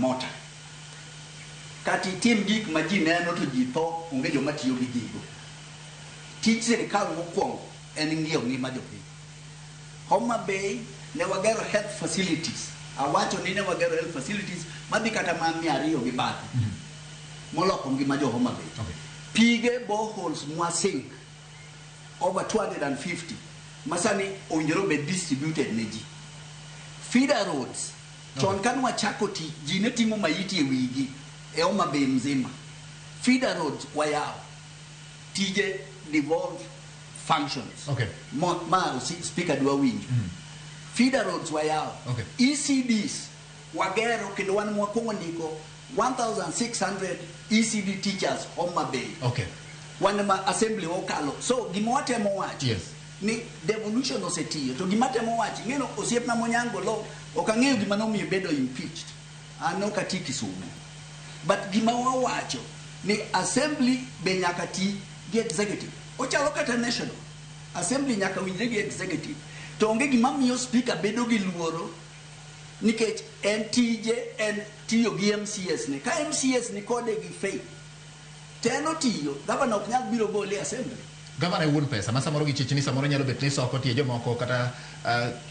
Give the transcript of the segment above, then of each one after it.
and mortar. Kata itim gik ma ji neno to ji tho, onge joma tiyo gi gigo. Tij sirikal mokwongo en ng'iyo ngima jopiny. Homa Bay ne wagero health facilities. Awacho ni ne wagero health facilities madhi kata ma 200 gi bathe. Moloko ngima jo Homa Bay. Pige boreholes mwasink over 250 masani owinjore obed distributed ne ji. Feeder roads chon ka nwachako tich ji ne ting'o maiti e wigi e Homa Bay mzima. Feeder roads wayawo. Tije devolved functions. Ma speaker dwa winjo. Feeder roads wayawo. ECDs wagero kendo wan mwakwongo ndiko 1600 ECD teachers Homa Bay. Wan ma assembly okalo. So gima watemo wacho ni devolution osetiyo to gima temo wacho ing'eno osiepna Monyango lo ok ang'eyo gima nomiyo bedo impeached. An ok ati Kisumu. But gima wawacho ni assembly be nyaka ti gi executive. Ochalo kata national. Assembly nyaka winjre gi executive. To onge gima miyo speaker bedo gi luoro nikech en tije en tiyo gi MCAs ne. Ka MCAs ni kode gi faith, to en otiyo, gavana ok nyal biro gole e assembly. Gavana e wuon pesa ma samoro gichich ni samoro nyalo bet ni soko tie jomoko kata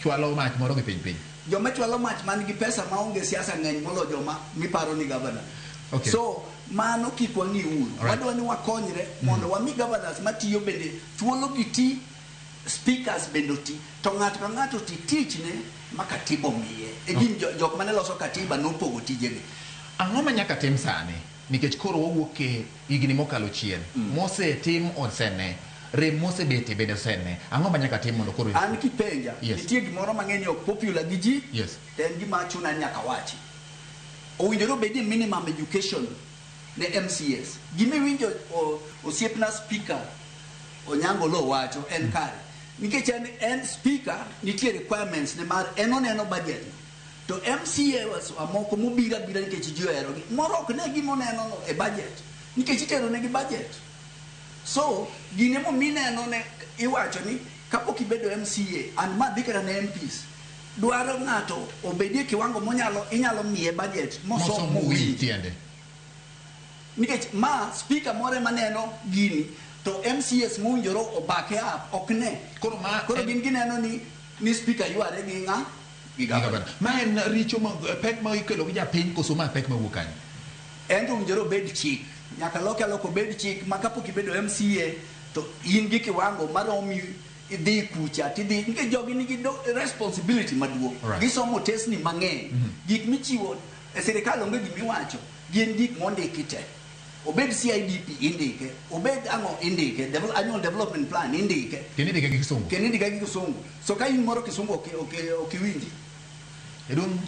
chwalo mach moro gi piny piny. Joma chwalo mach man gi pesa maonge siasa ng'eny molo joma miparo ni gavana. So mano kik wang'i uru. Wadwa ni wakonyre mondo wami governors matiyo bende thuolo giti, speakers bende oti, to ng'ato ka ng'ato oti tichne ma katiba omiye. E gin jok mane loso katiba nopogo tijegi. Ang'o ma nyaka tim sani? Nikech koro wawuok e higni mokalo chien. Mosetim osene. Rem mosebete bende osene. Ang'o ma nyaka tim mondo koro An kipenja, nitie gimoro mang'eny ok popular gi ji, to en gima chuna ni nyaka wachi. Owinjore obed ni minimum education ne MCAs. Gima iwinjo osiepna speaker Onyango Oloo wacho en kare. Nikech en speaker nitie requirements ne mar en oneno budget no. To MCA moko mobiro abira nikech ji oherogi, moro ok ne gima oneno no e budget. Nikech itero negi budget. So, gine momineno ne iwacho ni kapok ibedo MCA and ma dhi kata ne MPs, dwaro ng'ato obedie kiwango monyalo inyalo miye budget mosom Mosom mowinj mowinj. tiende. Nikech ma speaker moro ema neno gini to MCAs mowinjore obake up ok ne. Koro ma Koro en gin gineno ni speaker yware gi ng'a? Gi governor. Ma en richo ma pek ma ikelo gi japiny koso ma pek mawuok kanye? En to owinjore obed chik. Nyaka loke aloka obed chik ma kapok ibedo MCA to in gi kiwango maromi idhi kucha tidhi nikech jogi nigi responsibility maduong'. Gisomo tesni mang'eny. Gik michiwo e sirikal onge gimiwacho. Gin gik mondiki te. Obed CIDP indike, obed ang'o indike, annual development plan indike. Kendo indike gi kisungu. Kendo indike gi kisungu. So ka in moro kisungu ok iwinji. Edung